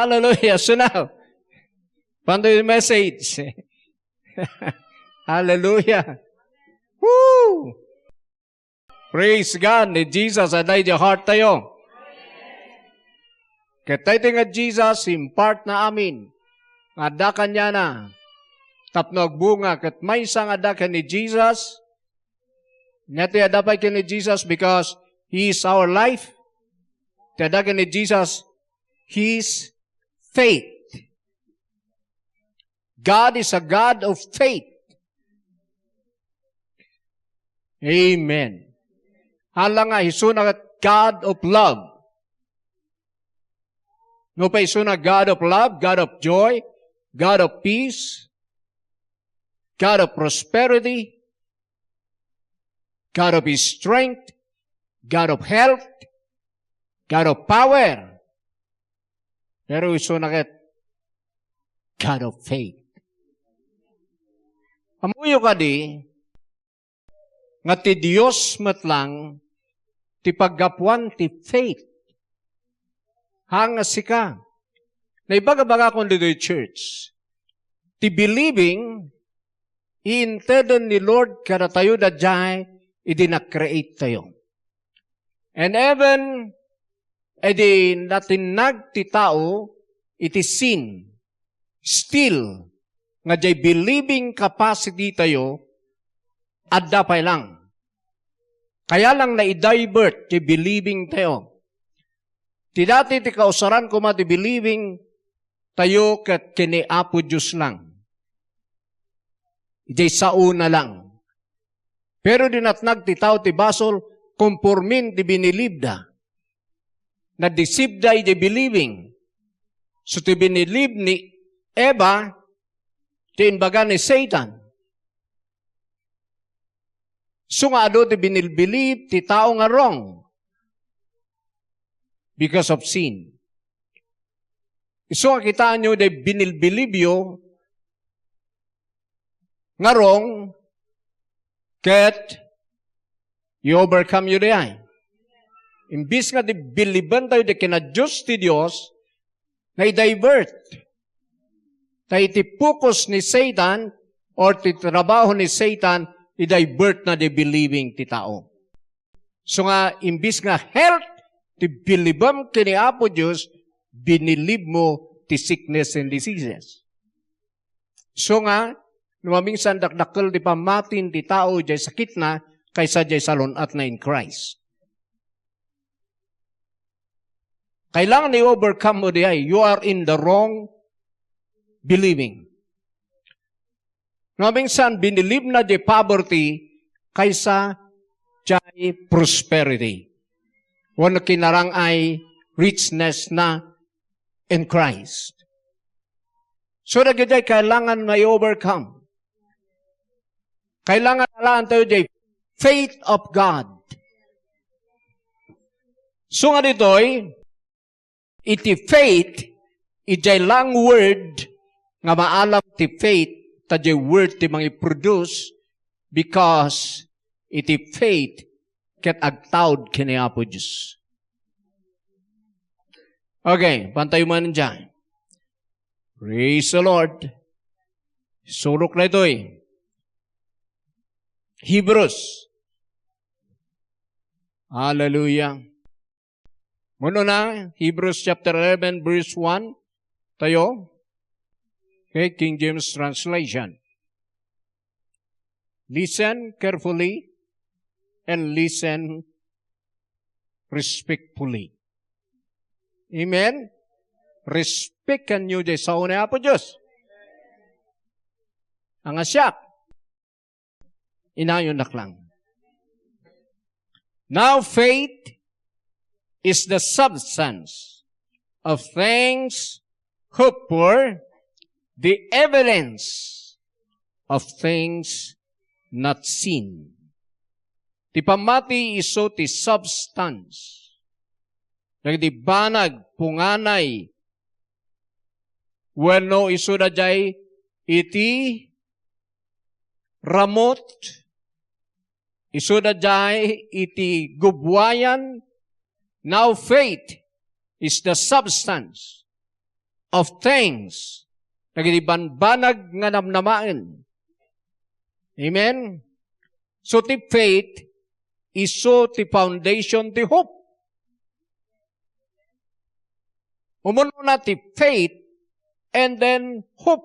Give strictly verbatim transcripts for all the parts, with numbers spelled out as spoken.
Hallelujah. So now, paano yung message? Hallelujah. Woo! Praise God. Ni Jesus, adda idiay heart tayo. Ket daytoy nga Jesus, impart na amin. Nga adda kaniana. Tapno agbunga, ket maysa nga adda ken ni Jesus. Ania ti adda pay ken ni Jesus because He is our life. Ti adda ken ni Jesus, His faith. God is a God of faith. Amen. Hala nga, isuna ket God of love. No pay isuna God of love, God of joy, God of peace, God of prosperity, God of strength, God of health, God of power. Pero isuna ket God of faith. Ammoyo kadi nga ti Dios met lang ti paggapuan ti faith. Haan nga sika. Naibagabagakon ditoy church. Ti believing, iinteden ni Lord kadatayo daydiay idi na-create tayo. And even idi natinnag ti tao iti sin, still, nga diay believing capacity tayo, adda pay lang. Kaya lang nai-divert ti believing tayo. Ti dati ti kausaran koma ti believing tayo ket ken ni Apo Dios lang. Idiay saona lang. Pero idi natnag ti tao ti basol, konformin ti binilibda. Nadisibda idiay believing. So ti binilib ni Eva, ti imbaga ni Satan. So nga adu ti binilbilib ti tao nga wrong because of sin. Isu nga kitaenyo diay binilbilibyo nga wrong, ket i-overcome yo diay. Imbis nga di bilibentayo diay kinadios ti Dios, nai-divert. Ta iti focus ni Satan or ti trabaho ni Satan, i-divert na diay believing ti tao. So nga, imbis nga health ti bilibem ken ni Apo Dios, binilib mo ti sickness and diseases. So nga, no maminsan dakdakkel ti pammatin ti tao diay sakitna kaysa diay salun-atna in Christ. Kailangan i-overcome mo diay. You are in the wrong believing. No, minsan, binilib na diay poverty kaysa diay prosperity. Wenno kinarang-ay richness na in Christ. So, dagiti kailangan nga i-overcome. Kailangan alaen tayo diay faith of God. So nga ditoy, iti faith, idiay lang word nga maalam ti faith, ta diay word ti mangiproduce, because iti faith ket agtaud ken ni Apo Dios. Okay, pantayo man diay. Praise the Lord. Surok na itoy. Hebrews. Hallelujah. Muna na, Hebrews chapter eleven, verse one. Tayo. Okay, King James Translation. Listen carefully and listen respectfully. Amen? Respectan nyo diay sao ni Apo Dios. Ang asyak. Inayonak lang. Now faith is the substance of things hoped for, the evidence of things not seen. Ti pammati isu ti substance. Dagiti banag, punganay, wenno isu daydiay iti ramut, isu daydiay iti gubuayan. Now faith is the substance of things. Dagiti bambanag nga namnamaen. Amen? So, ti faith isu ti foundation ti hope. Umununa ti faith and then hope.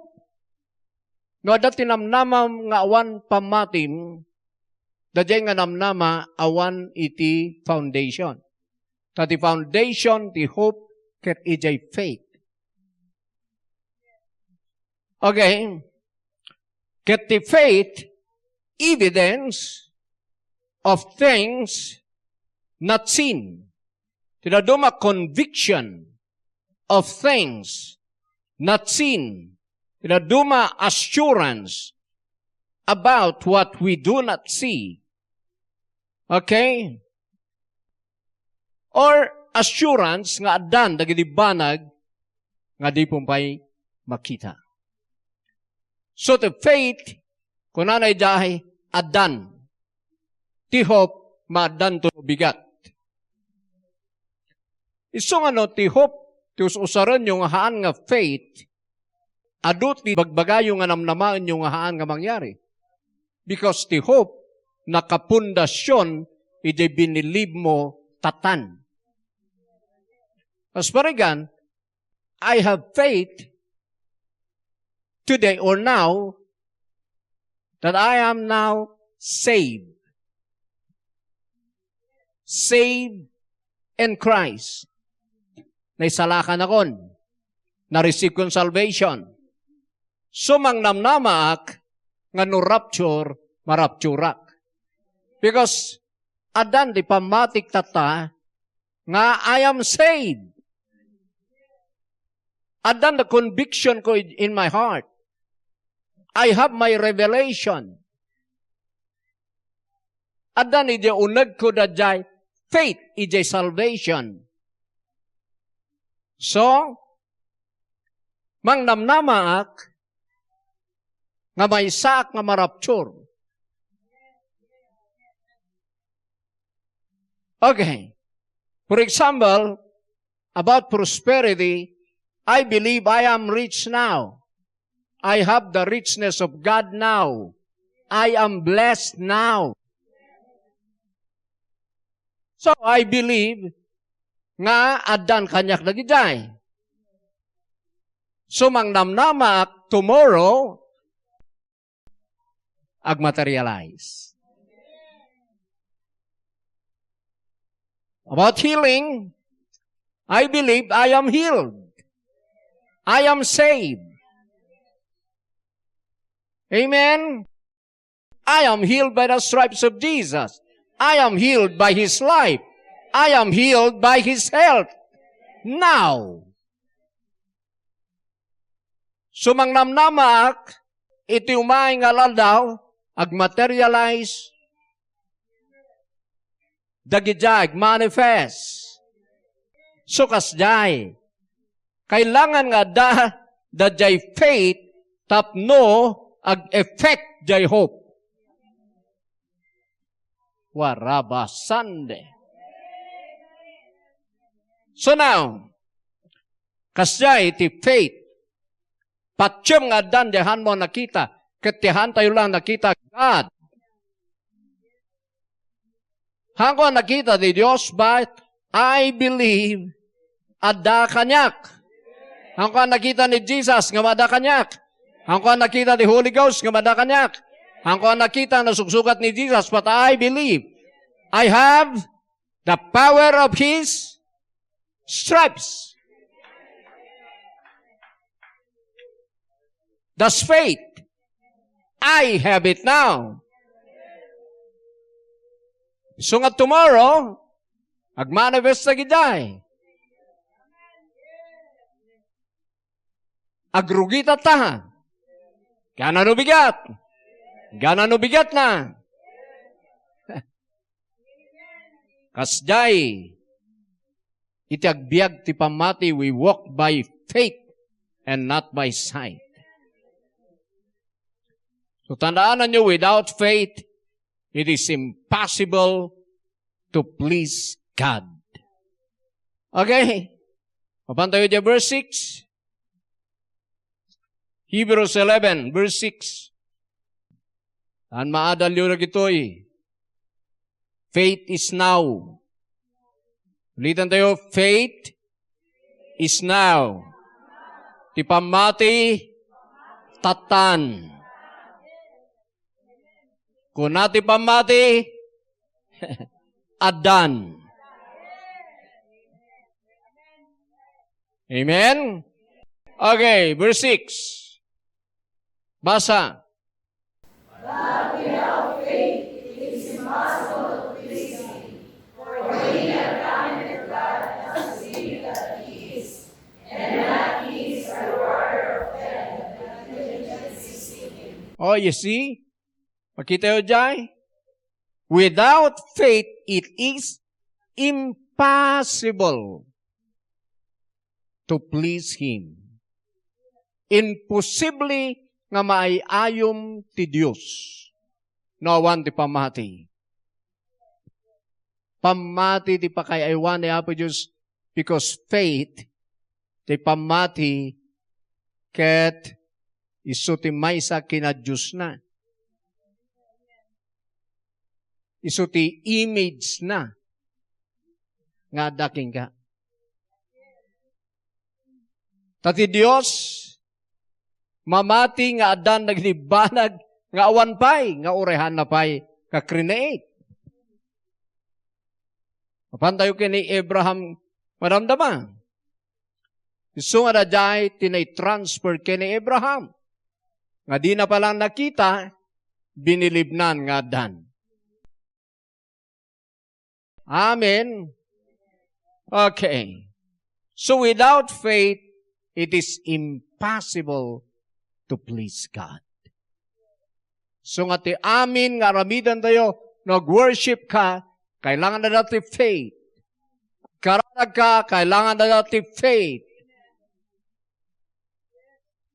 No adda ti namnamam nga awan pammatim, daydiay nga namnama awan iti foundation. Ta ti foundation ti hope ket idiay faith. Okay? Ket ti faith, evidence of things not seen. Ti dadduma, conviction of things not seen. Ti dadduma, assurance about what we do not see. Okay? Or assurance nga addan dagiti banag nga dipon pay makita. So, ti faith, kunana idiay, addan. Ti hope, maaddan to no bigat. Isu nga no, ti hope, ti us-usarenyo nga haan nga faith, adu ti bagbagayo nga namnamaenyo nga haan nga mangyari. Because ti hope, nakapundasion idiay binilibmo tatan. As parigan, I have faith today or now that I am now saved. Saved in Christ. Naisalakan akon. Na-receive kon salvation. So, mangnamnamaak nga no rapture, marapturak. Because addan ti pammatik tatta nga I am saved. Addan the conviction ko in, in my heart. I have my revelation. Addan idiay unegko daydiay faith, idiay salvation. So, mangnamnamaak nga maysaak nga marapture. Okay. For example, about prosperity, I believe I am rich now. I have the richness of God now. I am blessed now. So, I believe nga addan kaniak dagijay. So, mangnamnamaak tomorrow, agmaterialize. About healing, I believe I am healed. I am saved. Amen? I am healed by the stripes of Jesus. I am healed by His life. I am healed by His health. Now, sumangnamnamaak iti umay nga aldaw, agmaterialize dagiti agmanifest. So, kasdiay, kailangan nga adda daydiay faith tapno ag-effect jay hope. Warabasande. So now, kasdiay ti faith. Patiem nga addan diay haanmo a nakita, ket ti haantayo lang nakita, God. Haanko a nakita ti Dios, but I believe adda kaniak. Haanko a nakita ni Jesus nga maadda kaniak. Haanko a nakita ti Holy Ghost nga maadda kaniak. Haanko a nakita nga nasuksukat ni Jesus, but I believe. I have the power of His stripes. That's faith. I have it now. So nga tomorrow, agmanifest dagijay. Agrugi tatta. Gaanna no bigat? Gaanna no bigat na? Kasdiay, iti agbiag ti pammati, we walk by faith and not by sight. So, tandaananyo, without faith, it is impossible to please God. Okay? Mapantayo di verse six. Hebrews eleven, verse six. Tan maadalyo dagitoy. Faith is now. Ulitan tayo, faith is now. Ti pammati, tattan. Kuna ti pammati, addan. Amen? Okay, verse six. Basa. Oh, you see? Makita yo jay? Without faith, it is impossible to please Him. Imposible nga maay-ayom ti Dios no awan ti pammati. Pammati ti pakaay-aywan ni Apo Dios, because faith, ti pammati, ket isu ti maysa kinadiosna. Isu ti image na nga adda kenka. Ta ti Dios, mamati nga addan dagiti banag nga awan pay, nga uray haanna pay nga create. Mapan tayo ken ni Abraham, madamdama. Isu nga daydiay ti naitransfer ken ni Abraham. Nga dina pa lang nakita, binilibnan nga addan. Amen. Okay. So without faith, it is impossible to please God. So nga ti amin nga aramiden tayo, no ag-worship ka, kailangan na dati faith. Kararag ka, kailangan na dati faith.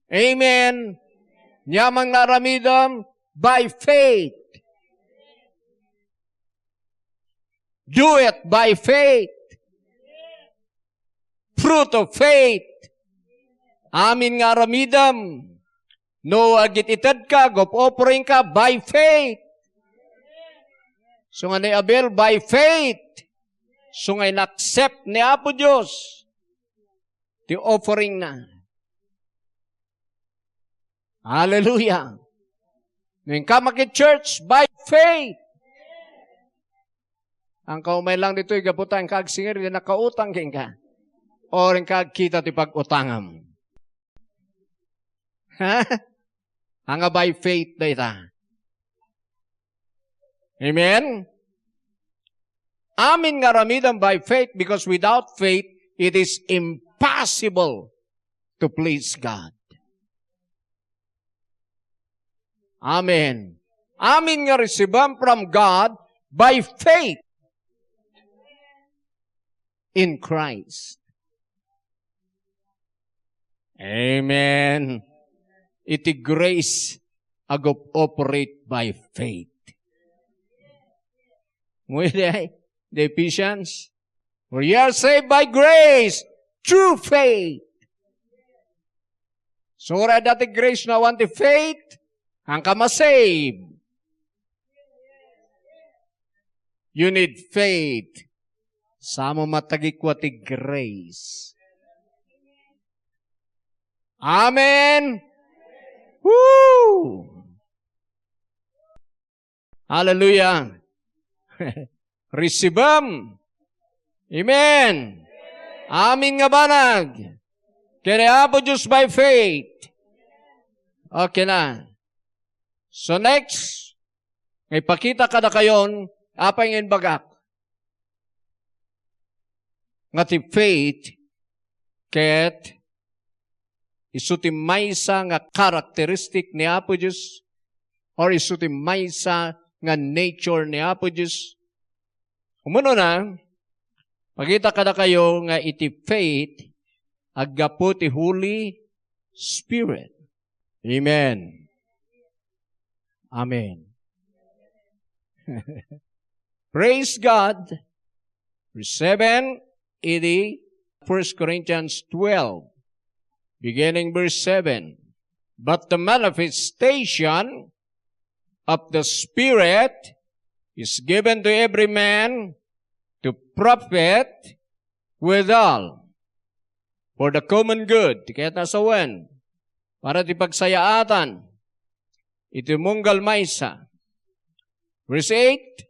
Amen. Ania man nga aramidem, by faith. Do it by faith. Fruit of faith. Amin nga aramidem. No agit-ited ka, gop offering ka, by faith. So nga ni Abel, by faith. So nga in-accept ni Apo Dios ti offering na. Hallelujah. No inka maki-church by faith. Inka umay lang ditoy gapu ta inka agsingir, di nakautang kenka. Or inka agkita ti pag-utangam. Ha? Ania nga by faith dayta. Amen? Amin nga aramidem by faith, because without faith, it is impossible to please God. Amen. Amin nga resibem from God by faith in Christ. Amen. Iti grace, ag-operate by faith. Mo iti, the Ephesians, "For ye are saved by grace through faith." So, uray adda ti grace no awan ti faith, inka ma-save. You need faith. Samo matagikwa ti grace. Amen. Woo! Hallelujah. Receive am. Amen. Amin nga banag. Ken ni Apo Dios by faith. Okay na. So next, nga ipakita kadakayon, apay nga imbagak? Nga ti faith, ket isu ti maysa nga characteristic ni Apo Dios, or isu ti maysa nga nature ni Apo Dios. Umuna, pakita kadakayo nga iti faith, aggapu ti Holy Spirit. Amen. Amen. Praise God. Verse seven, iti First Corinthians twelve, beginning verse seven. But the manifestation of the Spirit is given to every man to profit withal for the common good. Ket nasawen, para ti pagsayaatan iti munggal maysa. Verse eight,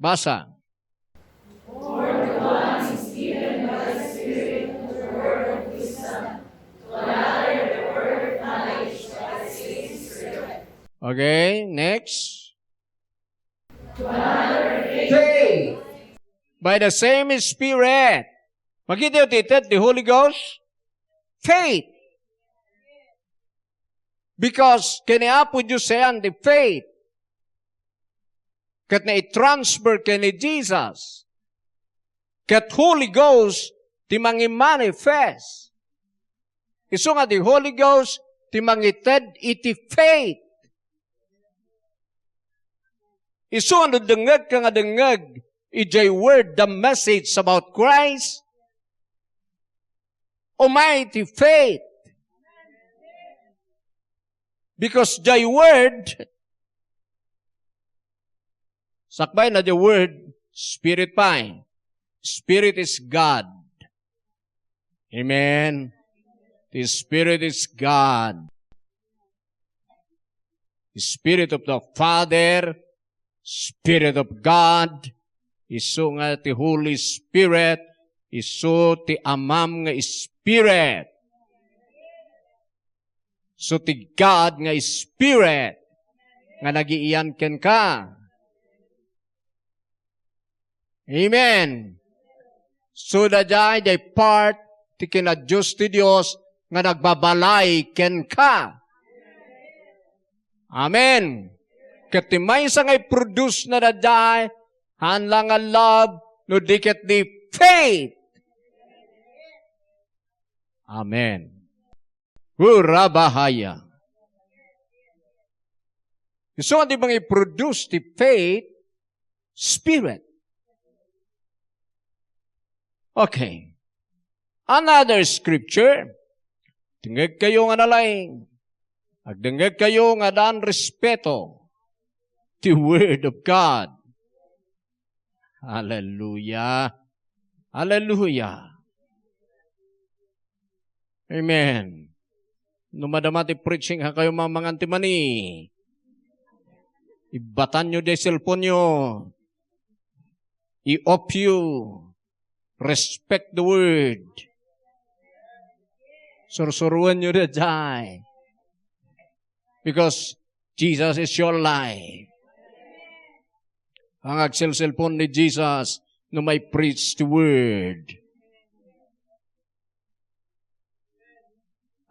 basa. Okay, next. Faith. By the same Spirit. Makita ti ited ti Holy Ghost? Faith. Because ken ni Apo Dios sayan ti faith. Ket na i-transfer ken ni Jesus. Ket Holy Ghost ti mangimanifest. Isu nga ti Holy Ghost ti mangited iti faith. Isu nga no dengngegka nga dengngeg idiay word, the message about Christ, umay ti faith. Because thy word, sakbay na the word, spirit pay. Spirit is God. Amen. The Spirit is God. The Spirit of the Father, Spirit of God, isu nga ti Holy Spirit, isu ti Amam nga Spirit. So ti God nga Spirit nga nagiiyan kenka. Amen. So daydiay part ti kinadios ti Dios nga nagbabalay kenka. Amen. Ket ti maysa nga i-produce na daydiay, haan la nga love, no di ket di faith. Amen. Hurabahaya. Isu nga di mangiproduce ti faith, Spirit. Okay. Another scripture. Dengngegkayo nga nalaing. Agdengngegkayo nga addan respeto. The Word of God. Hallelujah. Hallelujah. Amen. No madama ti preaching, haan kayo mamangan ti mani. Ibbatanyo di cellphone-yo. I-off-yo. Respect the word. Sursuruenyo daydiay. Because Jesus is your life. Ang agselselpon ni Jesus no may preach the word.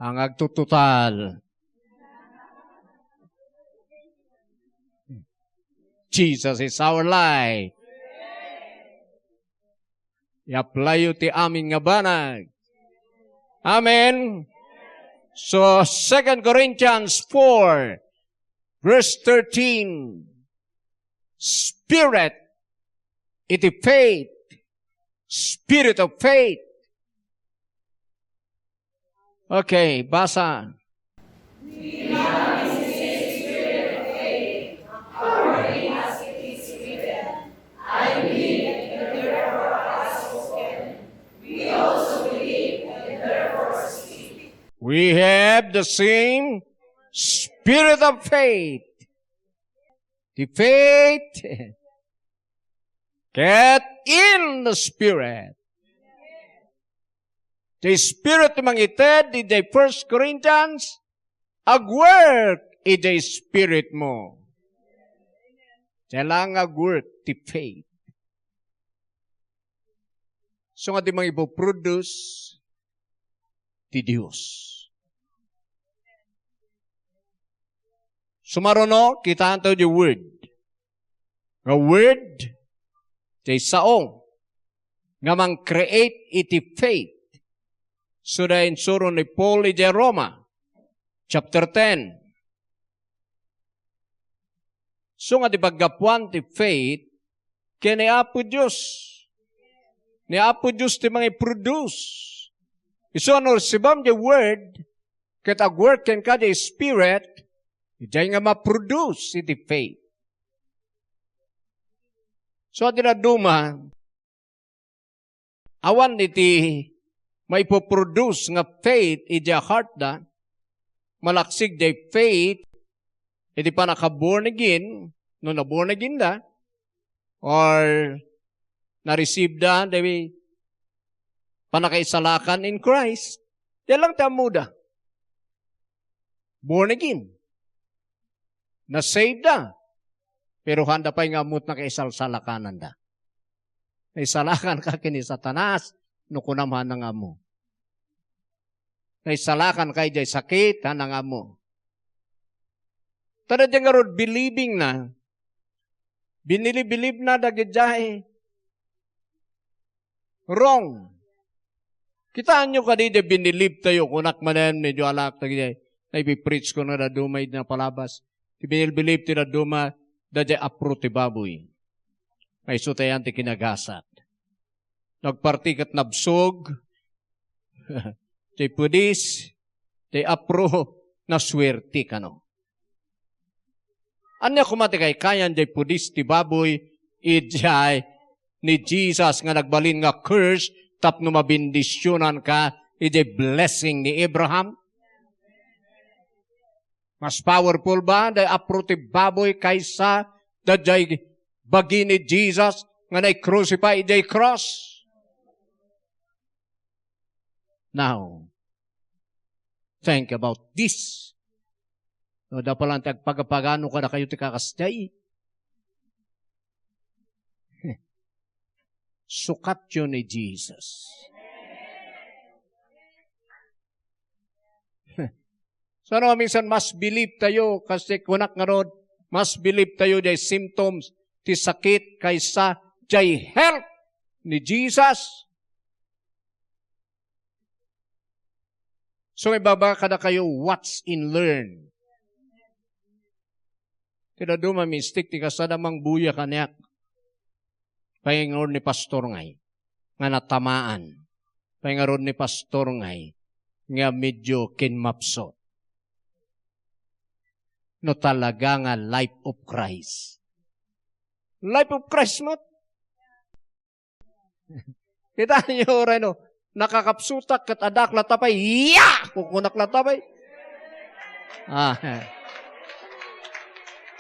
Ang agtututal. Jesus is our life. I-apply-yo ti amin nga banag. Amen. So, Second Corinthians four, verse thirteen, Spirit iti faith, Spirit of faith. Okay, basa. We have the same spirit of faith. The faith, get in the Spirit. The Spirit mangited in the First Corinthians, agwork iti spirit mo. Kailangan agwork ti faith. So nga di mangipoproduce ti Dios. Sumaruno, kitaanto di word. Nga word, ti sao nga mang-create iti faith. So, da insuro ni Paul iti Roma, chapter ten. So nga ti paggapuan ti faith, ken ni Apo Dios. Ni Apo Dios ti mangiproduce. Isu a no resibam ti word, ket agwork kenka ti Spirit, idiay nga ma-produce iti faith. So, adi dadduma, awan iti maipoproduce nga faith idiay heartda, malaksid diay faith iti pannaka-born again, no na-born again da, or na-receive da, di pannakaisalakan in Christ, di lang ti ammoda. Born again. Na-save da. Pero handa pay nga ammo ti nakaisalsalakananda. Naisalakan ka ken ni Satanas, no kunam, haanna nga ammo. Naisalakan ka idiay sakit, haanna nga ammo. Tada diay ngarud believing na, binili-believe na dagidiay wrong. Kitaenyo kadi diay binilib tayo, kunak manen, medyo alak tagidiay. Naipipreach ko na dadduma idi napalabas. Ti binilbilib ti dadduma, dadiay apro ti baboy. Nga isu tayan ti kinagasat. Nagparti ket nabsog. Ti pudis, ti apro, nasuerte kano. Ania koma ti kaykayan diay pudis ti baboy, idiay ni Jesus nga nagbalin nga curse tapno mabendisionan ka idiay blessing ni Abraham? Mas powerful ba diay apro ti baboy kaysa daydiay bagi ni Jesus nga nai-crucify idiay cross? Now, think about this. No, da pa lang ti agpagapagano kadakayo ti kakasdiay. Sukatyo ni Jesus. Sano, minsan mas believe tayo, kasi kunak ngarud, mas believe tayo diay symptoms ti sakit kaysa diay health ni Jesus. So, ibaba kadakayo, watch and learn. Ti dadduma, mistik ti kasada, mangbuya kaniak. Pay ngarud ni pastor ngay, nga natamaan. Pay ngarud ni pastor ngay, nga medyo kinmapsot. No talaga nga life of Christ. Life of Christ met. Kitaenyo, uray no, nakakapsutak ket addaak latta pay, ya! Kukunak latta pay. Ah.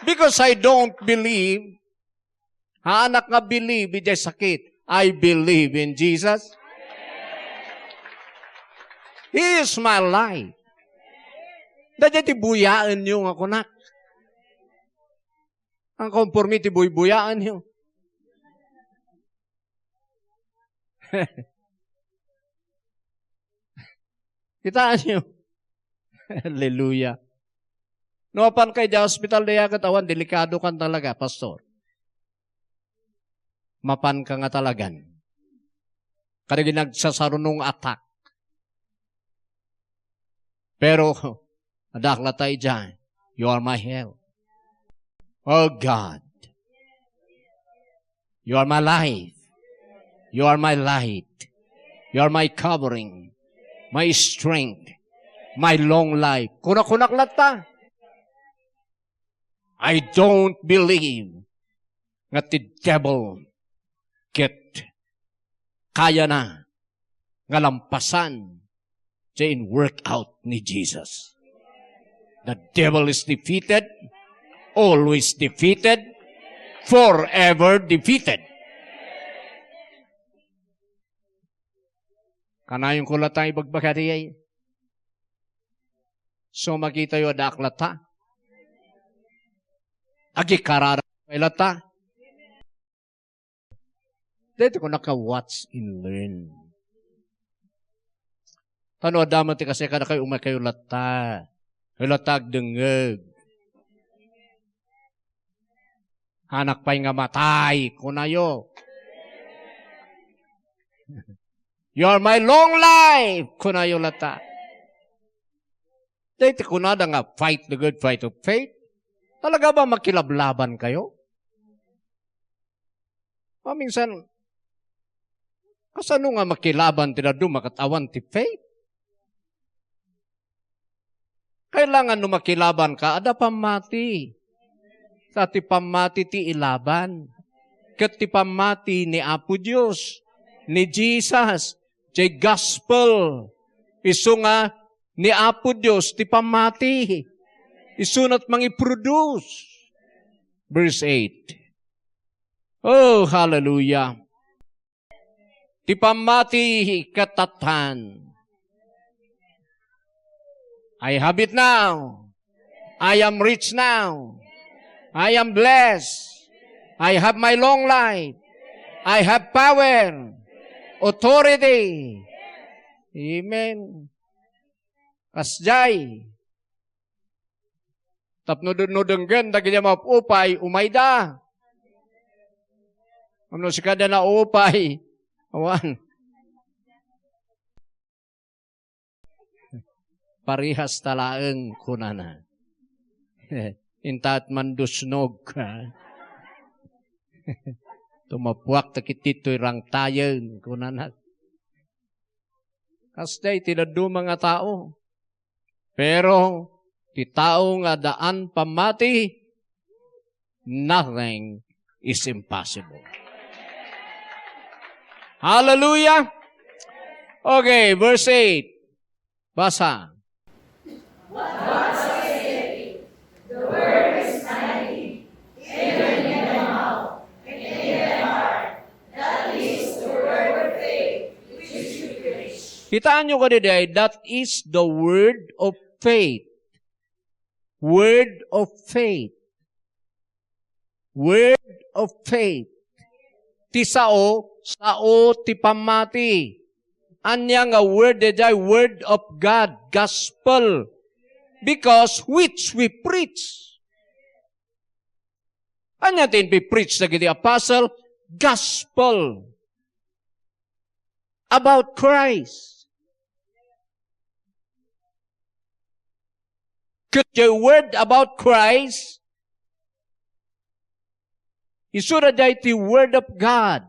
Because I don't believe, haanak nga believe idiay sakit. I believe in Jesus. He is my life. Daydiay ti buyaenyo nga kunak. Ang konforme ti buybuyaenyo. Kitaenyo? Hallelujah. No, mapan ka idiay hospital, dayta ket awan, delikado kan talaga, pastor. Mapan ka nga talagan. Kadagiti nagsasarunong attack. Pero, addaak latta idiay, you are my help. Oh God, you are my life. You are my light. You are my covering, my strength, my long life. Kuna-kunak latta. I don't believe nga ti devil ket kayana nga lampasan ti in-workout ni Jesus. The devil is defeated, always defeated, forever defeated. Kanayon ko latta ibagbaga diay. So, makitayo, addaak latta. Agikararag pay latta. Daytoy kunaka, watch and learn. Ta no adda met ti kasi kadakayo, umay kayo latta. Kayo latta agdengngeg. Anak pay nga matay, kunayo. You are my long life, kunayo latta. Daytoy kunada nga fight the good fight of faith. Talaga ba makilablaban kayo? Maminsan, kasano nga makilaban ti dadduma ket awan ti faith? Kailangan no makilabanka, adda pammati. Ta ti pammati ti ilaban. Ket ti pammati ni Apo Dios, ni Jesus, ti gospel. Isu nga ni Apo Dios ti pammati. Isunat mangiproduce. Verse eight. Oh, hallelujah. Ti pammati ket tattan. I have it now. I am rich now. I am blessed. I have my long life. I have power, authority. Amen. Kasjay. Tapno no denggen dagiti maupay, umayda. Ngem no sika da naupay, awan. Parehas ta laeng, kunana. Intat mandusnog, ha? Tumapuak ta kititoy rangtayen, kunana. Kasjay ti dadduma nga tao. Pero ti tao nga daan pammati, nothing is impossible. Hallelujah! Okay, verse eight. Basa. Kitaenyo kadi, that is the word of faith. Word of faith. Word of faith. Ti sao, sao ti pammati. Ania nga word daydiay? Word of God, gospel. Because which we preach. Ania ti impi-preach dagiti apostle? Gospel about Christ. Ket the word about Christ, isu daydiay ti word of God.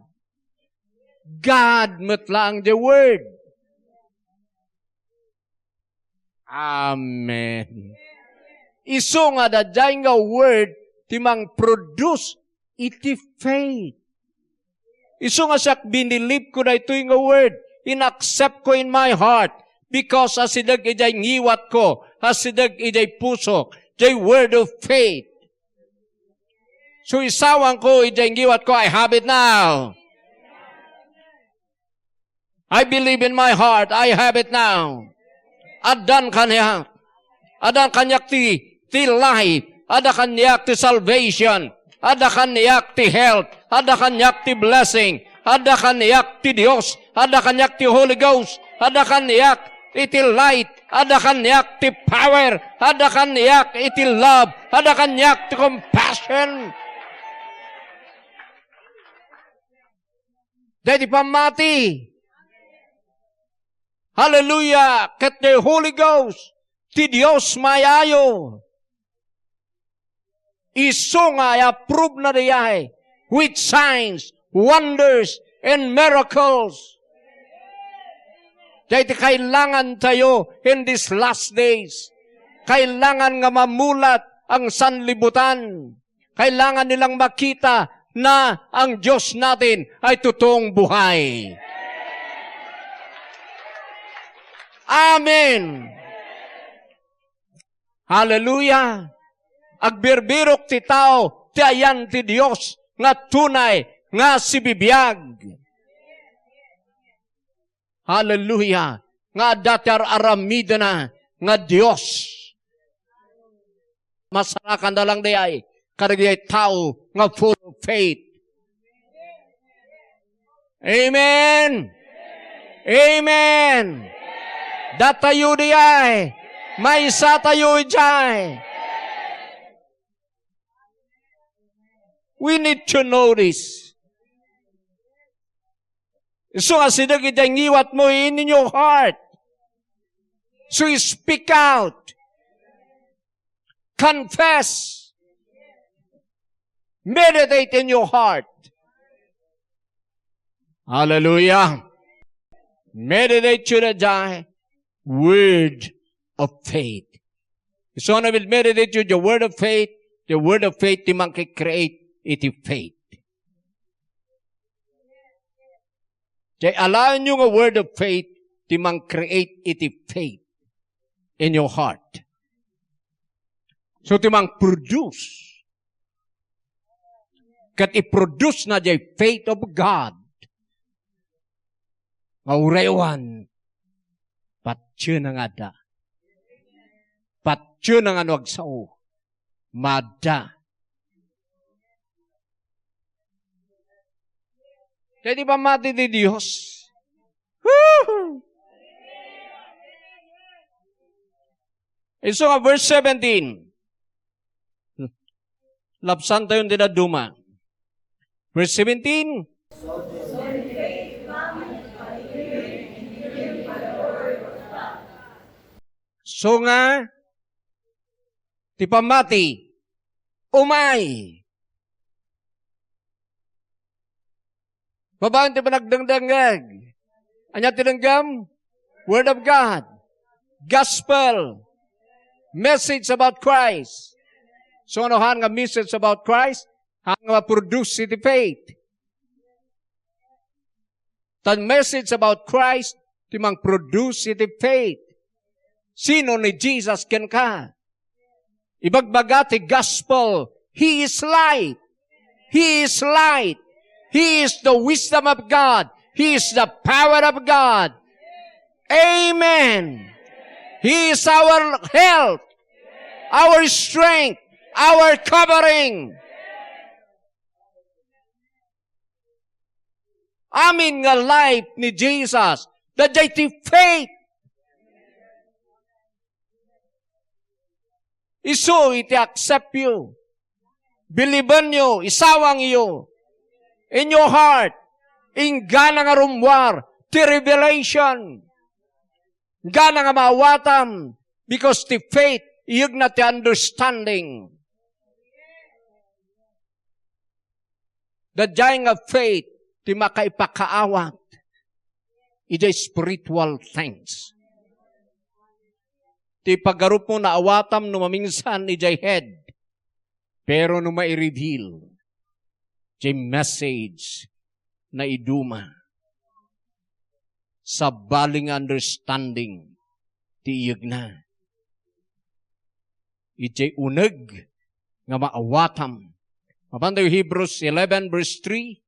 God met laeng the word. Amen. Isu nga daydiay nga word ti mangproduce iti faith. Isu nga siak, binilibko daytoy nga word, in-accept ko in my heart, because asideg idiay ngiwatko, asideg idiay pusok, the word of faith. So isawanko idiay ngiwatko, I have it now. I believe in my heart, I have it now. Addan kaniak. Addan kaniak ti, ti life. Adda kaniak ti salvation. Adda kaniak ti health. Adda kaniak ti blessing. Adda kaniak ti Dios. Adda kaniak ti Holy Ghost. Adda kaniak iti light. Adda kaniak ti power. Adda kaniak iti love. Adda kaniak ti compassion. Daydi pammati. Hallelujah. Ket the Holy Ghost, ti Dios maayo. Isu nga i-approve na dayay with signs, wonders, and miracles. Daydi kailangan tayo in these last days. Kailangan nga mamulat ang sanlibutan. Kailangan nilang makita na ang Diyos natin ay totoong buhay. Amen. Hallelujah. Agbirbirok ti tao ti ayan ti Dios nga tunay nga sibibiag. Hallelujah. Nga adda ti ar-aramidena nga Dios. Masarakan da lang dayay kadagiti tao nga full of faith. Amen. Amen. Datayo dayay. Maysa tayo idiay. We need to know this. So, asideg iti ngiwat mo, in your heart. So, speak out. Confess. Meditate in your heart. Hallelujah. Meditate to the word of faith. So, I will meditate you the word of faith, the word of faith ti mangki-create iti faith. Jay alaenyo nga word of faith ti mang-create iti faith in your heart. So, ti mang-produce. Ket i-produce na jay faith of God. Nga urewan, patienna nga adda. Patienna nga no agsao. Madda. Kaya di ba mati ti Dios? Woo! Isu nga verse seventeen. Lapsan tayo ti dadduma. Verse seventeen. So nga, ti pammati, umay. Babaen ti panagdengdengngeg. Ania ti denggem? Word of God. Gospel. Message about Christ. So, ano han nga message about Christ? Han nga ma-produce iti faith. Tan message about Christ, ti mang-produce iti faith. Sino ni Jesus kenka? Ibagbaga ti gospel, He is light. He is light. He is the wisdom of God. He is the power of God. Amen. He is our health, our strength, our covering. Amin nga life ni Jesus, daydiay ti faith. Isu iti accept you. Believe-enyo, isawangyo. In your heart, inggana nga rummuar ti revelation. Inggana nga maawatam, because ti faith, iyegna ti understanding. Daydiay nga faith ti makaipakaawat idiay spiritual things. Ti pagarupmo, naawatam no maminsan idiay head, pero no mai-reveal, ti message naiduma. Sabali nga understanding ti iyegna. Idiay uneg nga maawatam. Mapan tayo Hebrews eleven verse three,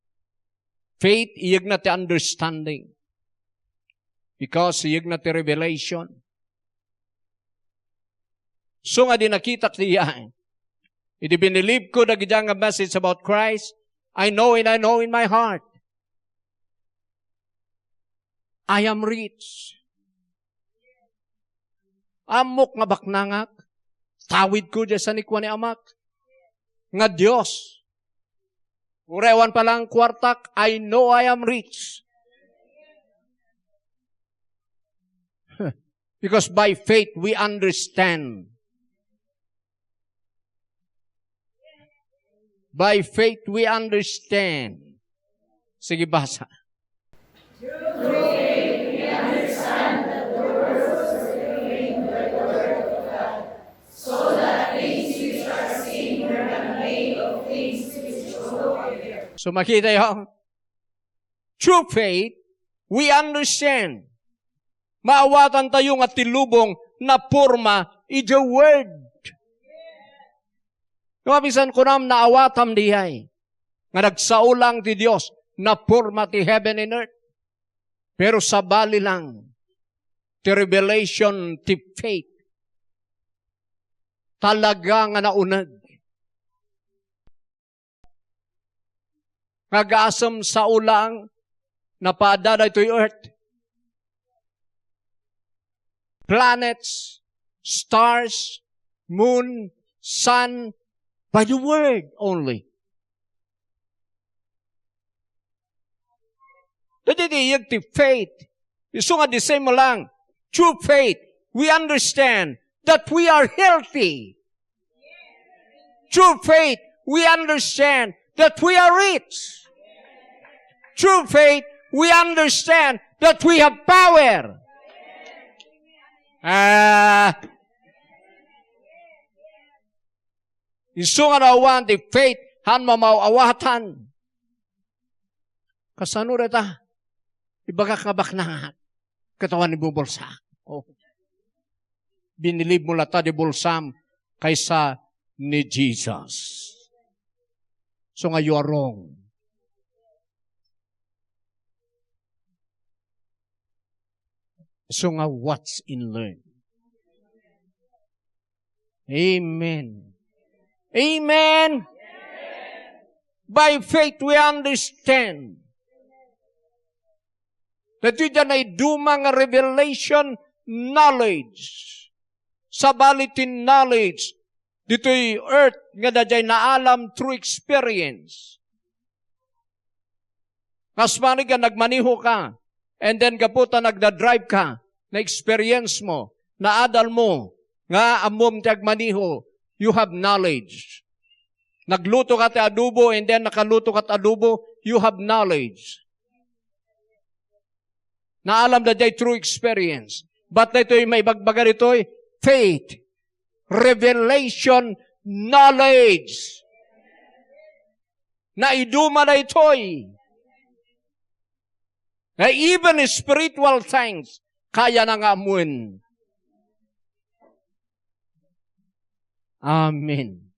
faith, iyegna ti understanding. Because iyegna ti revelation. So nga di nakitak diay. Idi binilib ko dagiti nga message about Christ, I know and I know in my heart, I am rich. Ammok nga baknangak, tawidko diay sanikua ni Amak, nga Dios. Urewan pa lang kuartak, I know I am rich. Because by faith we understand. By faith we understand. Sige, basa. So, makita yo? Through faith, we understand. Maawatantayo nga ti lubong naporma idiay Word. Nga mabisan kunam, naawatam diay nga nagsao lang ti Dios, naporma ti heaven and earth. Pero sabali lang ti revelation ti faith. Talaga nga nauneg. Nga agasem sao lang napaadda daytoy earth. Planets, stars, moon, sun, by the word only. Daydiay ti iyeg ti faith. Isu nga the same lang. Through faith, we understand that we are healthy. Through faith, we understand that we are rich. Through faith, we understand that we have power. Ah, Isu nga no awan ti faith, han mamaw-awatan. Kasano dayta? Ibagak nga baknangak. Ket awan ibubulsaak. Oh. Binilib mo latta di bulsam kaysa ni Jesus. So nga, you are wrong. So nga, watch and learn. Amen. Amen. By faith, we understand. Daytoy da naiduma nga revelation knowledge. Sabali ti knowledge ditoy earth nga daydiay naalam through experience. Kas mani nga nagmaneho ka, and then gapu ta nagdadrive ka, na-experience mo, naadal mo, nga ammom ti agmaneho, you have knowledge. Nagluto ka ti adobo, and then nakaluto ka ti adobo, you have knowledge. Naalam da jay through experience. But daytoy maibagbaga ditoy, faith, revelation, knowledge. Naiduma daytoy. Nga even spiritual things, kaya na nga amuen. Amen.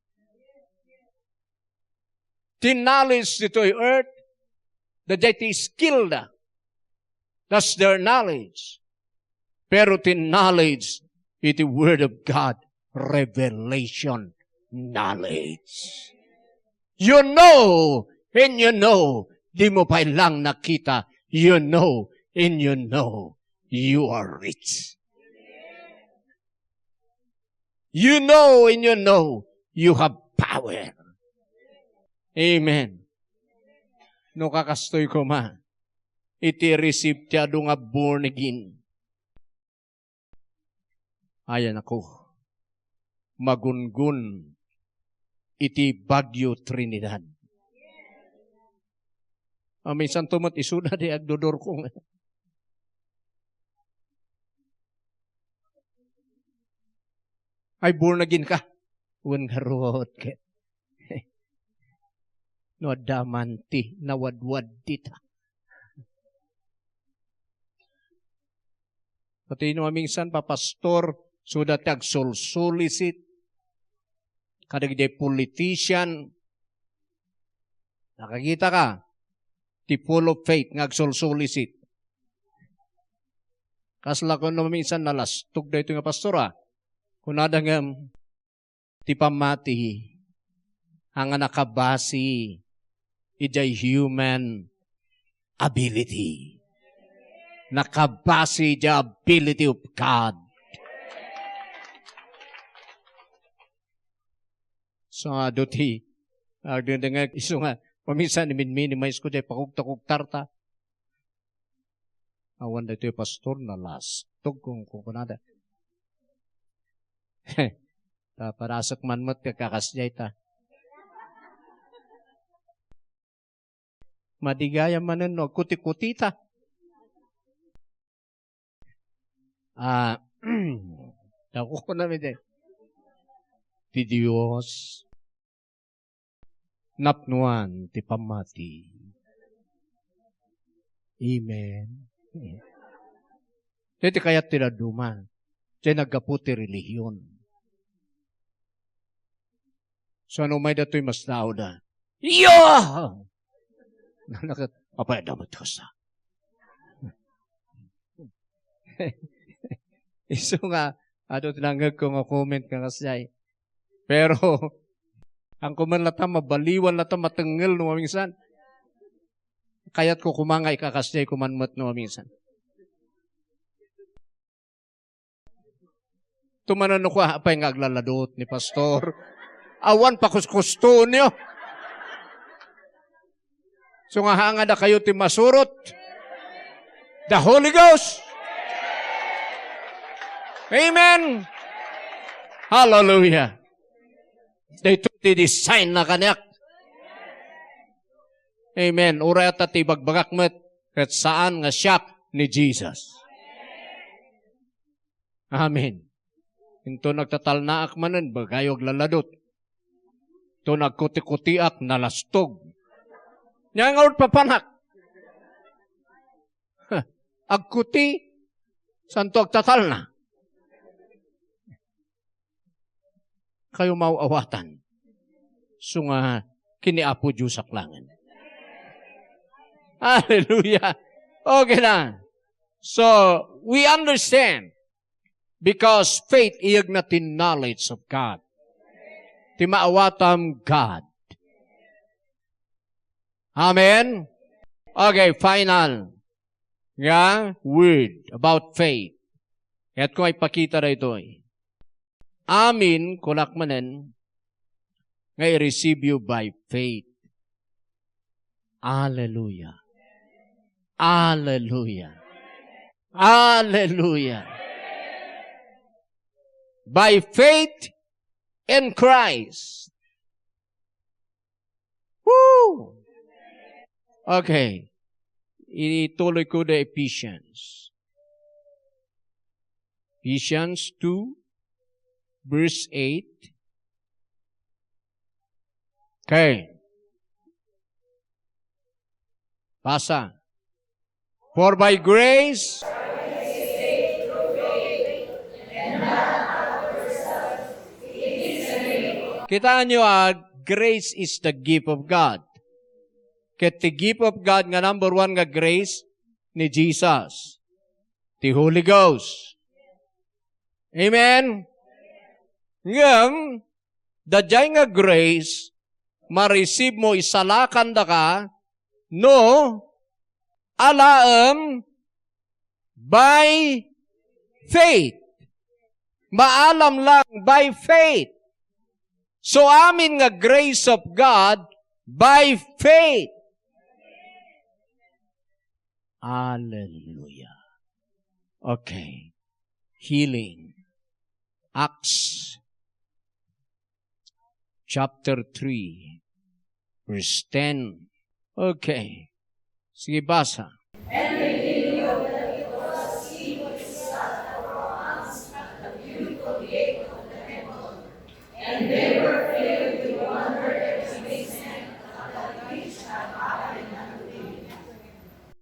Ti knowledge ditoy earth, daydiay ti skill da. That's their knowledge. Pero ti knowledge iti Word of God, revelation knowledge. You know, and you know, di mo pa lang nakita, you know, and you know, you are rich. You know and you know you have power. Amen. No kakastoy koma, iti receive ti adu nga born again. Ayan ako. Magungun iti Baguio, Trinidad. Ah, minsan to met isuda di agdodorkong. Ay, born again ka? Wen ngarud ket. No adda man ti nawadwad dita. Pati no aminsan, papastor, suda ti agsulsulisit. Kadagiti politician, nakakita ka, ti full of faith nga agsulsulisit. Kasla kuno minsan nalastog daytoy nga pastor, ah. Kunada ngem, ti pammati, haan nga nakabasi idiay human ability. Nakabasi idiay ability of God. So, adu ti, agdengdengngeg, isu nga, paminsan, iminminimize ko, jay pakugta-kugtarta. Awan daytoy pastor, nalastog kung, kung kunada. Ta, parasek man met, kakasjay ta. Madigayam manen no agkuti-kutita. Ah, dako ko na, mide. Ti Dios, napnuan ti pammati. Amen. Daytoy kayat ti dadduma. Diay naggapu ti relihiyon. So, ano may datoy mas daawda? Iya! Nanakat, apay, adda met kasta. Isu nga, adu ti nangngegko nga comment nga kasjay. Pero, ang kuman lata, mabaliwan lata, matengngel no maminsan. Kayatko kuma nga ikakasjay kuman met no maminsan. Tumanan ko, apay nga aglaladot ni pastor. Awan pakuskustonyo. So nga, hanga da kayo ti masurot. The Holy Ghost. Amen. Hallelujah. Daytoy ti design na kaniak. Amen. Uray ta ti bagbagak met, ket saan nga siak ni Jesus. Amen. Inton nagtatalnaak manen, bagayo aglaladot. To nagkutikutiak, nalastog. Nia ngarud papanak. Agkuti, santo agtatalna. Kayo maaw-awatan. So nga, ken ni Apo Dios a klangen. Hallelujah. Okay na. So, we understand. Because faith, iyegna ti knowledge of God. Ti maawatam God. Amen? Okay, final nga word about faith. Kayatko nga ipakita daytoy. Amin, kunak manen, nga i-receive you by faith. Hallelujah. Hallelujah. Hallelujah. By faith in Christ. Woo! Okay. Ituloy ko the Ephesians. Ephesians two, verse eight. Okay. Basa. For by grace, Kitaan nyo, ah, grace is the gift of God. Ket ti gift of God nga number one nga grace ni Jesus, ti Holy Ghost. Amen? Ngem, daydiay nga grace, ma-receive mo, isalakandaka, no, alaem by faith. Maalam lang by faith. So, amin nga grace of God by faith. Hallelujah. Okay. Healing. Acts chapter three, verse ten. Okay. Sige, basa.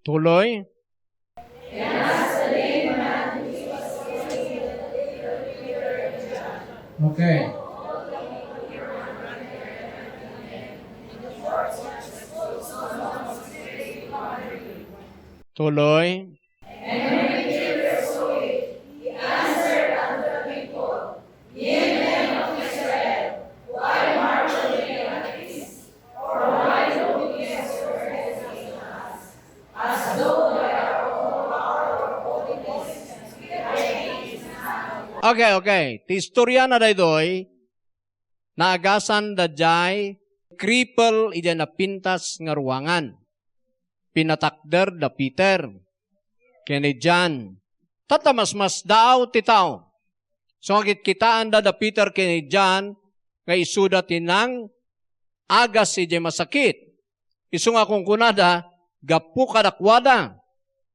Tuloy. Okay. Tuloy. Okay, okay. Ti istorya na daytoy, naagasan daydiay cripple idiay napintas nga ruangan. Pinatakder da Peter ken ni John. Tatta, masmasdaaw ti tao. So, kitkitaanda da Peter ken ni John nga isuda ti nang-agas idiay masakit. Isu nga kunkunada, "Gapu kadakuada."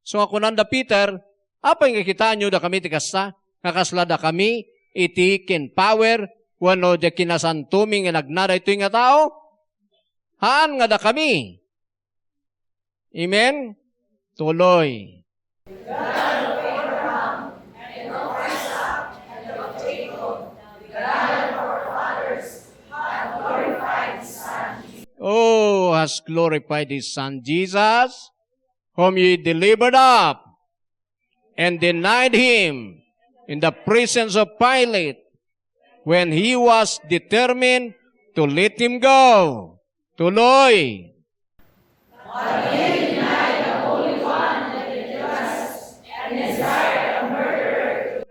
Isu nga kunanda Peter, "Apay nga kitaenyo dakami ti kasta? Nga kasla dakami iti ken power wenno diay kinasantomi nga nagna daytoy nga tao? Haan nga dakami." Amen? Tuloy. Oh, has glorified his Son Jesus, whom ye delivered up and denied him in the presence of Pilate when he was determined to let him go. Tuloy.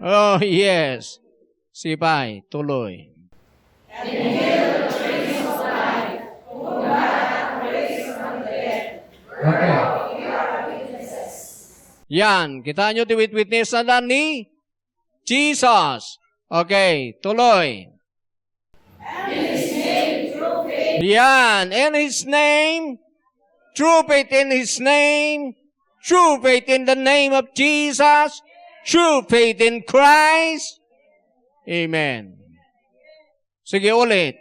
Oh, yes. Sipay, tuloy. Okay. Yan, kitaenyo ti witwitness na ni Jesus. Okay, tuloy. Yan, in His name, true faith in His name, true faith in the name of Jesus, true faith in Christ. Amen. Sige ulit.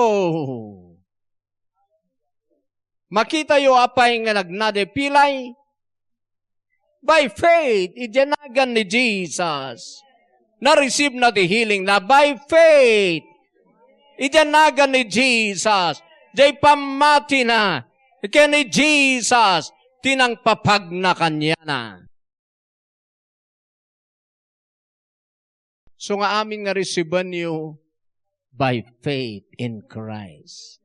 Oh. Makitayo apay nga nagnada pilay? By faith, idiay nagan ni Jesus. Na-receive na ti healing na by faith. Idiay nagan ni Jesus. Jay pammatina. Ken ni Jesus, tinangpapagna kaniana. So nga amin nga resibenyo by faith in Christ.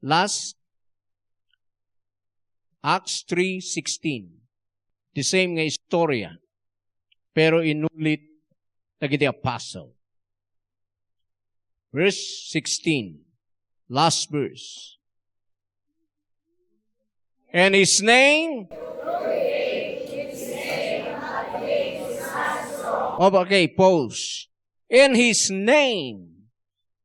Last, Acts three sixteen. The same nga istorya, pero inulit dagiti apostle. Verse sixteen, last verse. And his name? Oh, okay, pause. In his name.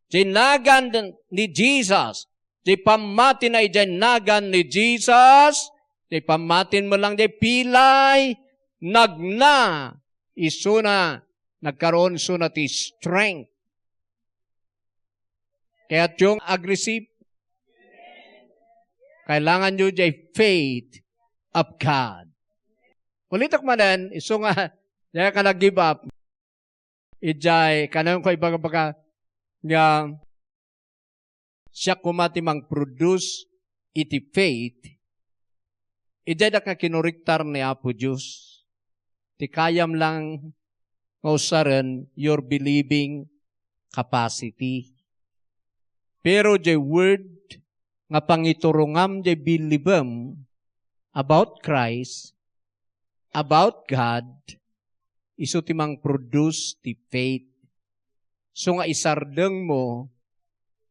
Jay nagan ni Jesus. Jay pammatina idiay nagan ni Jesus. Jay pammatin mo lang jay pilay. Nagna. Isuna. Nagkaroon suna ti strength. Kayatyo nga ag-receive? Kailanganyo jay faith of God. Ulitek manen, isu nga, diay ka nag-give up. Idiay, kanayonko ibaga-baga nga siak koma ti mang-produce iti faith, idiay dak nga kinurektar ni Apo Dios. Ti kayam lang nga usaren, your believing capacity. Pero jay word nga pangiturongam jay bilibem about Christ, about God, isu ti mang-produce ti faith. So nga isardengmo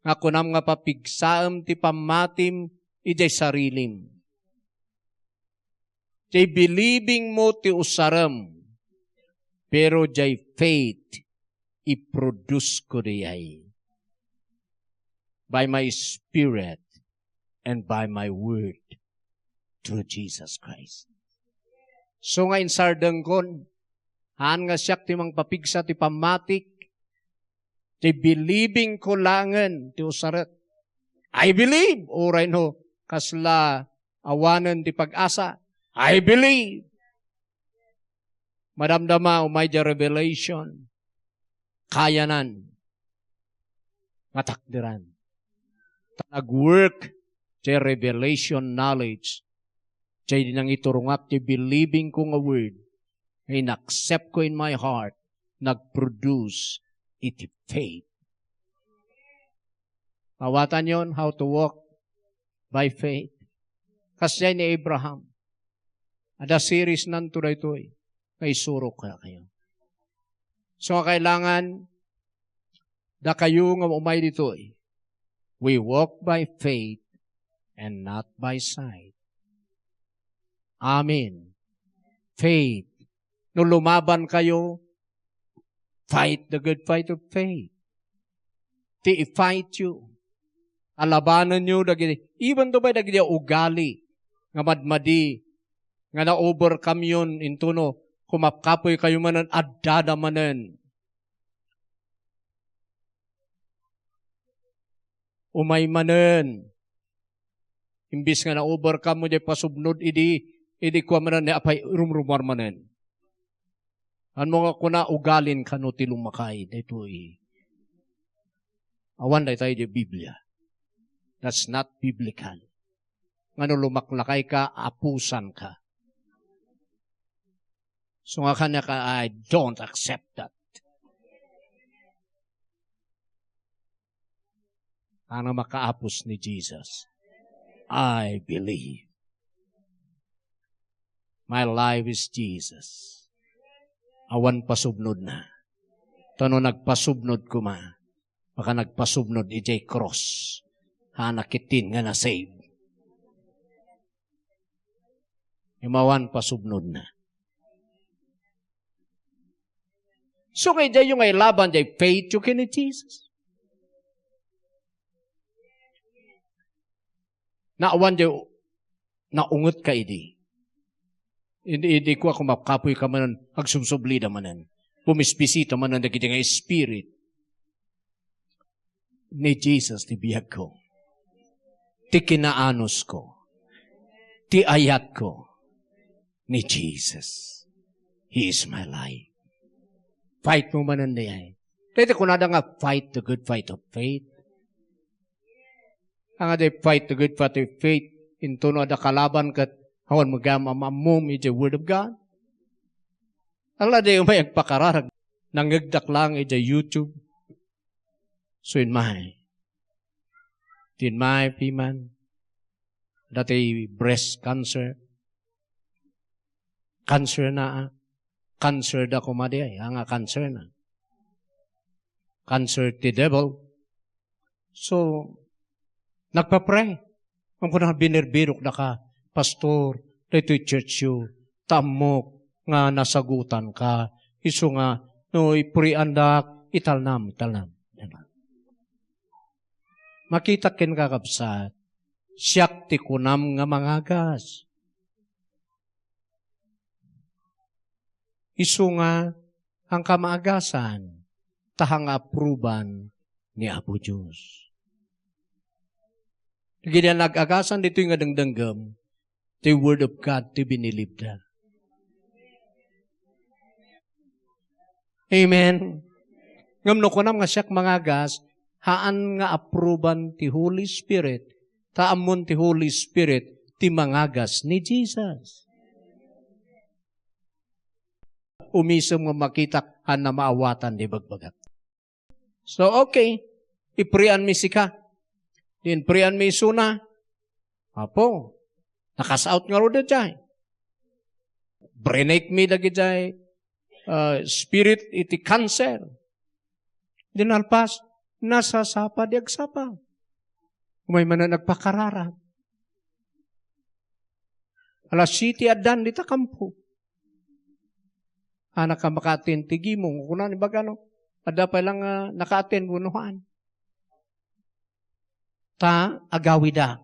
nga kunam nga papigsaem ti pammatim idiay sarilim. Jay believing mo ti usarem, pero jay faith, i-produce ko diay by my spirit and by my word through Jesus Christ. So nga insardengkon, haan nga siak ti mangpapigsa ti pammatik, ti believing ko langen ti usarek. I believe, uray no, kasla awanen ti pag-asa. I believe. Madamdama, umay diay revelation. Kayanan. Matakderan. Ta nag-work diay revelation knowledge. Diay di nangiturongak diay believing ko nga word. Nga in-accept ko in my heart. Nag-produce iti faith. Awatanyon how to walk by faith. Kasdiay ni Abraham. Adda seriesnanto daytoy nga isurok kadakayo. So, nga kailangan, dakayo nga umay ditoy, we walk by faith and not by sight. Amen. Faith. No lumaban kayo, fight the good fight of faith. Ti i-fight you. Alabanenyo dagiti, even to by dagiti ugali nga madmadi, nga na-overcome yon, intono, kumapkapoy kayo manen, addada manen. Umay manen. Imbis nga na-overcome mo diay pasubnod idi, idi kua manen ni apay rumrumuar manen. Haan mo nga kuna, ugalin kano ti lumakay daytoy. Awan daytoy diay Biblia. That's not biblical. Nga no lumaklakay ka, apusan ka. So nga kaniak, I don't accept that. Ano makaapos ni Jesus? I believe. My life is Jesus. Awan pasubnodna. Ta no nagpasubnod koma, baka nagpasubnod idiay cross. Haan a ketdin nga na-save. Imawan pasubnodna. So, kay diay nga ilaban diay faith yo ken ni Jesus. Naawan diay naunget ka idi. Idi, idi kua, kumapkapoy ka manen, agsubsubli da manen. Bumisbisita manen dagiti nga spirit. ni Jesus ti biagko, ti kinaanusko, ti ayatko ni Jesus. He is my life. Fight mo manen diay. Dayta kunada nga fight the good fight of faith. Ania diay fight the good fight of faith, intono adda kalaban ket awan met gayam am-ammom idiay Word of God. Ala, di umay agpakararag. Nangngegdak lang idiay YouTube. So, immay. Ti immay piman. Adda ti breast cancer. Cancer na, ah. Cancer da koma diay, ania nga cancer na. Cancer ti devil. So, nagpa-pray. Ngem kuna, binirbirok daka, "Pastor, daytoy church yo, ta ammok nga nasagutan ka. Isu nga, no ipuriandak, italnam, italnam." Makitak ken, kakabsat, siak ti kunam nga mangagas. Isu nga, haan ka maagasan, ta haan nga apruban ni Apo Dios. Dagiti nag-agasan ditoy nga dengdenggem, ti Word of God ti binilibda. Amen. Ngem no kunam nga siak mangagas, haan nga apruban ti Holy Spirit, ta ammon ti Holy Spirit ti mangagas ni Jesus. Umisem nga makitak, haanna maawatan ti ibagbagak. So, okay. Ipurianmi sika. Di ipurianmi isuna. Apo, nakas-out ngarud daydiay. Brinekmi dagidiay, ah, spirit iti cancer. Di nalpas, nasasapa di agsapa. Umay manen agpakararag. Alas siete addan dita kampo. Ania ka maka-attend ti gimong? Kuna ni bagano, adda pay lang nga naka-attend wenno haan. Ta agawidak.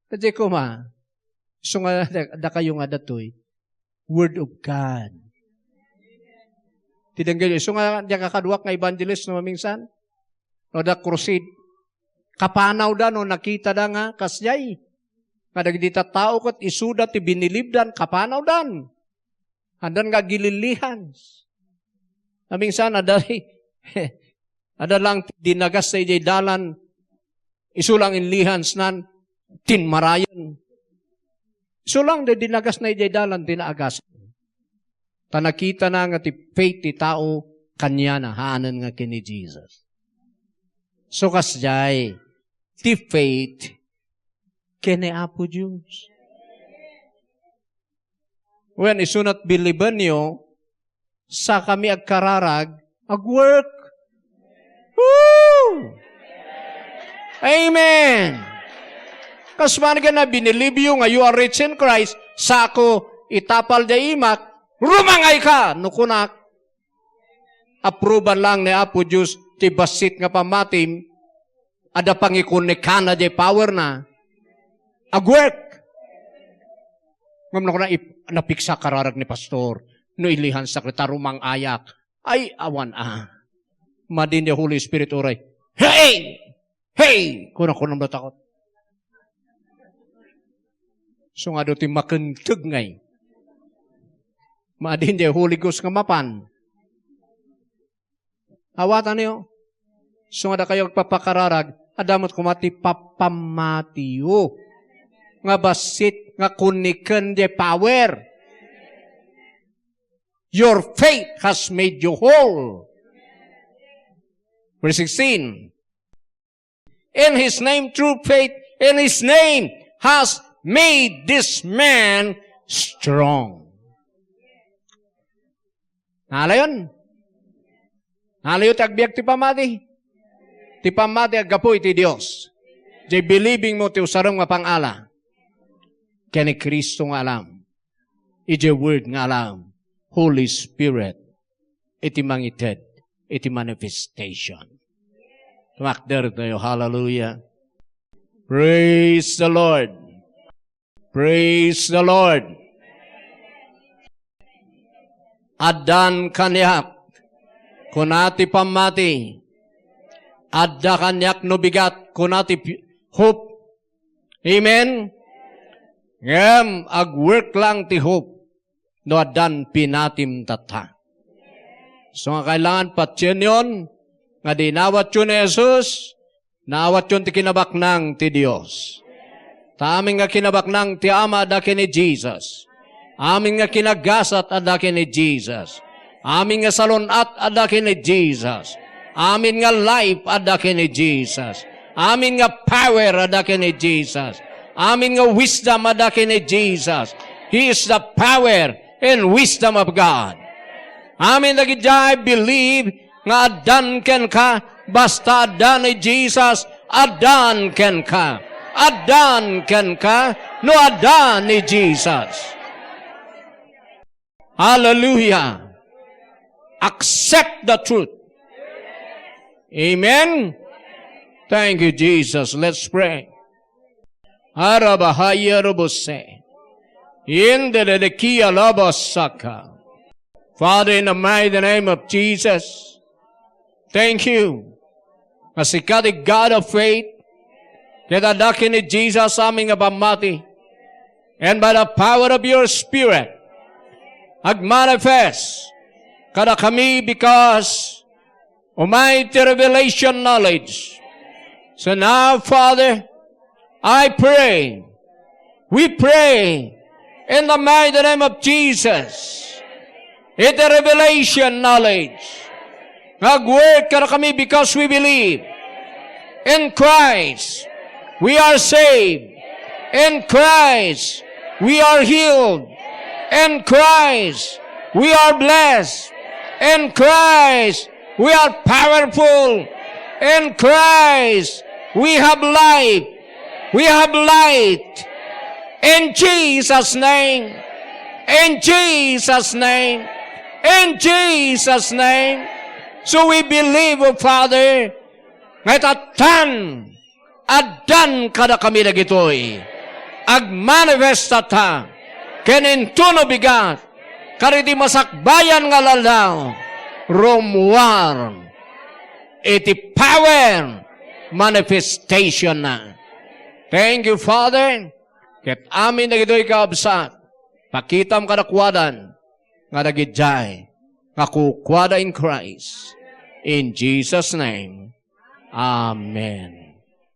Kadi koma, isu nga da-, dakayo nga datoy, Word of God. Ti denggenyo, isu nga diak a kaduak nga evangelist no mamingsan, no adda crusade, kapanawda no nakitada nga kasdiay. Nga dagiti tattao ket isuda ti binilibdan, kapanawdan. Haandan nga agilillihans. Mamingsan, adda, adda lang dinagas sa idiay dalan, isu lang inlihansnan, tinmarayen. Isu lang di dinagasna idiay dalan, di naagas. Ta nakitana nga ti faith ti tao kaniana, haanen nga ken ni Jesus. So, kasdiay, ti faith ken ni Apo Dios. Wen, isunat bilibenyo, sakami agkararag, agwork. Woo! Amen! Kas man ken a binilibyo nga you are rich in Christ, sako, itapal da imak, rumangay ka! No kunak, apruban lang ni Apo Dios ti bassit nga pammatim, adda pangikunnekana diay power na. Agwork. Ngem no kuna ip-, napiksa kararag ni pastor, no ilihansak ta rumangayak. Ay, awan a. Madin diay Holy Spirit uray. Hey! Hey! Kuna, kuna, matakot. So nga do ti makenteg ngay. Madin diay Holy Ghost nga mapan. Awatanyo. So nga dakayo agpapakararag, adda met koma ti papammatiyo nga bassit nga kunniken diay power. Your faith has made you whole. Verse sixteen. In his name, through faith in his name, has made this man strong. Nalayon? Nalayo ti agbiag ti pammati? Ti pammati aggapu iti Dios. Diay believing mo ti usarem nga pangala. Ken ni Cristo nga alam. Idiay Word nga alam. Holy Spirit. Iti mangited. Iti manifestation. Tumakder tayo. Hallelujah. Praise the Lord. Praise the Lord. Addan kaniak, kuna ti pammati, Adda kaniak no bigat, kuna ti pi-, hope. Amen? Ngem, ag-work lang ti hope no addan pinatim tatta. So nga kailangan patienyon nga dinawatyo ni Jesus, naawatyon ti kinabaknang ti Dios. Ta amin nga kinabaknang ti Ama adda ken ni Jesus. Amin nga kinagasat adda ken ni Jesus. Amin nga salun-at adda ken ni Jesus. Amin nga life adda ken ni Jesus. Amin nga power adda ken ni Jesus. Amin nga wisdom adda ken ni Jesus. He is the power and wisdom of God. Amin dagiti I believe nga addan kenka, basta adda ni Jesus, addan kenka. Addan kenka, no adda ni Jesus. Hallelujah. Accept the truth. Amen. Thank you, Jesus. Let's pray. Arabahaya robose. Indededekia labasaka. Father, in the mighty name of Jesus, thank you. Nga sika ti God of faith, ket adda ken ni Jesus amin nga pammati. And by the power of your Spirit, agmanifest kadakami because umay ti revelation knowledge. So now, Father, I pray, we pray in the mighty name of Jesus. Iti revelation knowledge nga ag-work kadakami because we believe. In Christ, we are saved. In Christ, we are healed. In Christ, we are blessed. In Christ, we are powerful. In Christ, we have life. We have light. In Jesus' name. In Jesus' name. In Jesus' name. So we believe, O Father, nga itatan, addan kadakami dagitoy. Agmanifestata, ken intono bigat, kaditi masakbayan nga aldaw, rummuar iti power manifestationna. Thank you, Father. Ket amin dagitoy, kabsat, pakitam kadakuadan nga dagidiay nga kukuada in Christ. In Jesus' name, amen.